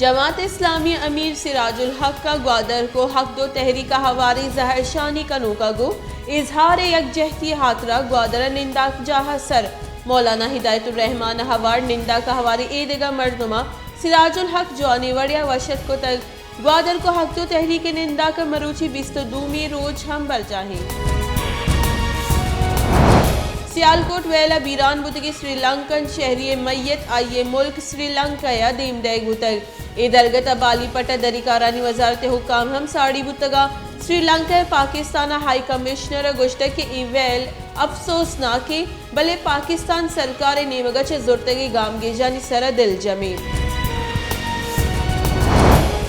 جماعت اسلامی امیر سراج الحق ء گوادر کو حق دو تحریک ء ہواری زہرشانی کنوک ء گوں اظہار یکجہتی ء ہاترا گوادر ء ننداک جاہ ء سر مولانا ہدایت الرحمان ء ہوار ننداک ء ہواری اے دگہ مردماں سراج الحق جوانیں وڑے ء وش اتک کتگ۔ گوادر کو حق دو تحریک ء ننداک ء مروچی بیست ء دومی روچ ہم برجاہ انت۔ سیالکوٹ ویل ء بیران بوتگیں سری لنکن شہری ء میت آئی ء ملک سری لنکا ء دیم دئیگ بوتگ۔ اے درگت ء بالی پٹ ء دری کارانی وزارت ء حکام ہم ساڑی بوتگ ء سری لنکا ء پاکستان ء ہائی کمشنر ء گوشتگ کہ اے ویل افسوسناک انت، بلے پاکستان سرکار ء نیمگ ء چہ زرتگیں گامگیجانی سر ء دلجم انت۔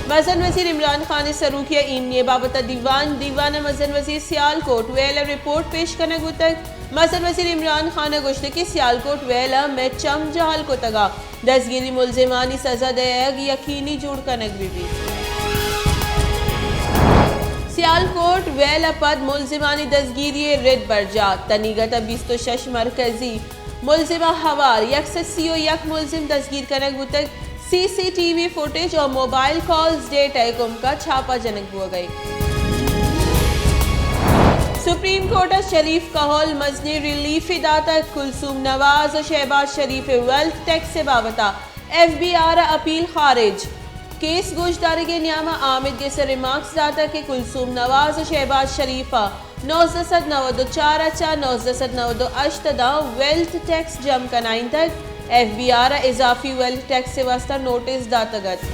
مزن وزیر عمران خان ء سروکی ء ایمنی ء بابت ء دیوان، دیوان ء مزن وزیر سیالکوٹ ویل ء رپورٹ پیش کنگ بوتگ۔ مزن وزیر عمران خان ء گوشتگ کہ سیالکوٹ ویل ء مئے چم جہل کتگ ء دزگیری ملزمانی سزا دئیگ یقینی جوڑ کنگ بہ بیت۔ سیالکوٹ ویل ء پد ملزمانی دزگیری ء رد برجاہ، تنیگت ء بیست ء شش مرکزی ملزماں ہوار یک سد سی ء یک ملزم دزگیر کنگ بوتگ، سی سی ٹی وی فوٹیج ء موبائل کالز ڈیٹا ء کمکا چھاپہ جنگ بوگ ء انت۔ سپریم کورٹ ء شریف کہول مزنیں ریلیفے داتگ، کلثوم نواز ء شہباز شریف ء ویلتھ ٹیکس ء بابت ء ایف بی آر ء اپیل خارج۔ کیس گوشدارگ ء نیام ء آمید گس ء ریمارکس داتگ کہ کلثوم نواز ء شہباز شریف ء نوزدہ سد نود ء چار ء چہ نوزدہ سد نود ء ہشت ء داں ویلتھ ٹیکس جم کنائینتگ، ایف بی آر ء اضافی ویلتھ ٹیکس ء واستہ نوٹس داتگ ات۔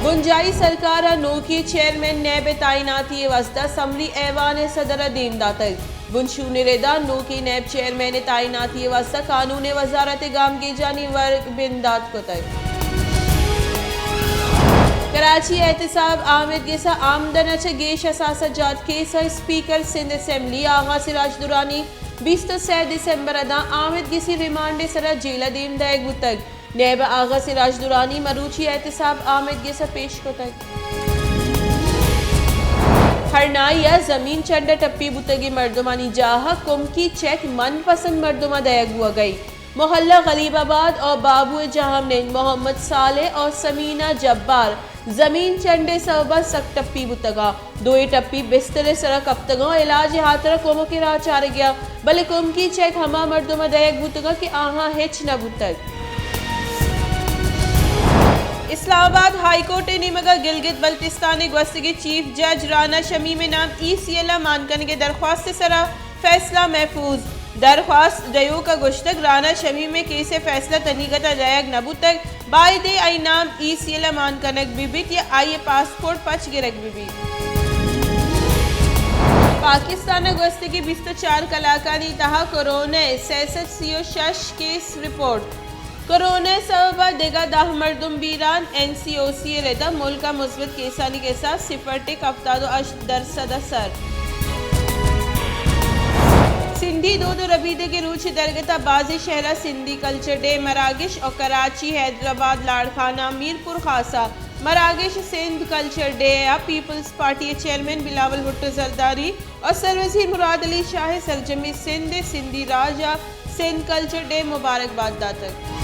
بنجاہی سرکار ء نوکیں چیئرمین نیب ء تعیناتی ء واستہ سمری ایوان ء صدر ء دیم داتگ۔ بنشون ء ردا نوکیں نیب چیئرمین ء تعیناتی ء واستہ قانون ء وزارت ء گامگیجانی ورگ بندات کتگ۔ کراچی، احتساب آمید گس ء آمدن ء چہ گیش اثاثہ جات کیس ء اسپیکر سندھ اسمبلی آغا سراج درانی بیست ء سئے دسمبر ء داں آمید گسی ریمانڈ ء سرا جیل ء دیم دئیگ بوتگ۔ نیب ء آغا سراج درانی مروچی احتساب آمید گس ء پیش کتگ۔ ہرنائی ء زمین چنڈ ء ٹپی بوتگیں مردمانی جاہ ء کمکی چیک من پسند مردماں دئیگ بوگ ء انت۔ محلہ غلیب آباد ء بابو ء جہم نند محمد صالح ء ثمینہ جبار زمین چنڈ ء سبب ء سک ٹپی بوتگ ء دوئیں ٹپی بستر ء سرا کپتگاں، علاج ء ہاترا کمک ء راہ چارگیا، بلے کمکی چیک ہما مردم ء دئیگ بوتگاں کہ آہاں ہچ نہ بوتگ۔ اسلام آباد، ہائی کورٹ ء نیمگا گلگت بلتستان ء گوستگیں چیف جج رانا شمیم ء نام ای سی ایل ء مان کنگ ء درخواست ء سرا فیصلہ محفوظ۔ درخواست دیوک ء گوشتگ، رانا شمیم ء کیس ء فیصلہ تنیگت ء دئیگ نہ بوتگ، بایدیں آئی نام ای سی ایل ء مان کنگ بہ بیت یا آئی ء پاسپورٹ پچ گرگ بہ بیت۔ پاکستان ء گوستگیں بیست ء چار کلاکانی تہا کورونا ء سئے سد سی ء شش کیس رپورٹ۔ کورونا ء سبب ء دگہ دہ مردم بیران، این سی او سی ء ردا ملک ء مثبت کیسانی گسا صفر ٹک ہفتاد ء ہشت درسد ء سر۔ سندھی دود ء ربیدگ ء روچ ء درگت ء بازیں شہر ء سندھی کلچر ڈے، مراگش ء کراچی، حیدرآباد، لاڑکانہ، میرپور خاص ء مراگش سندھ کلچر ڈے ء پیپلز پارٹی ء چیئرمین بلاول بھٹو زرداری ء سروزیر مراد علی شاہ ء سرجمیں سندھ ء سندھی راج ء سندھ کلچر ڈے ء مبارک باد داتگ۔